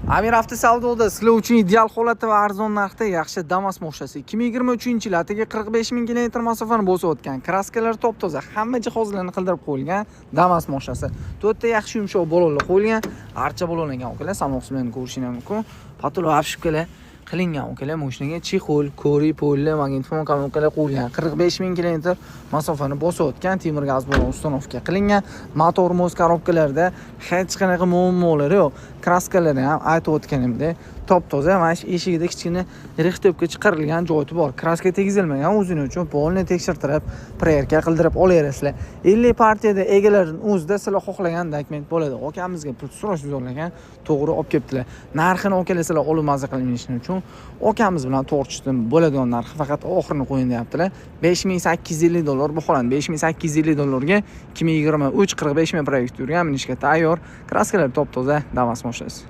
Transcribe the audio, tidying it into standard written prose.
Amir Avto savdoda sizlar uchun ideal holatda va arzon narxda yaxshi Damas mashinasi. 2023-yil, atigi 45 ming kilometr masofani bosib o'tgan. Kraskalar top-toza, hamma jihozlarni qildirib qo'yilgan Damas mashinasi. To'rtta yaxshi yumshoq balonlar qo'yilgan, archa balonlangan, ukalar, salon qismlarini ko'rishingiz mumkin. Потолок обшивка lar qilingan, ukalar, mashinaga чехол, коврик, polli, magnitofon kolonkalar qo'yilgan. 45 ming kilometr masofani bosib o'tgan, temir gaz balon установка qilingan. Motor, мост, korobkalarda hech qanaqa muammolari yo'q. Kraskalari ham, aytib o'tganimdek, top toza. Mana shu eshigida kichkina рихтовка chiqarilgan joyi bor. Kraska tegizilmagan, o'zini uchun полный tekshirtirib, проверка qildirib olaverasizlar. 50 partiyada egalarining o'zida sizlar xohlagan dokument bo'ladi. Akamizga pul so'rash zo'rlagan, to'g'ri olib kelibdilar. Narxini, akalar, sizlar olib maza qilishni uchun akamiz bilan tortishdim. Bo'ladigan narxi faqat oxirini qo'ying deyaptilar. 5850 dollar baholanadi. 5850 dollarga 2023, 45 ming пробег yurgan, minishga tayyor. Kraskalar top toza Damas mashinasi.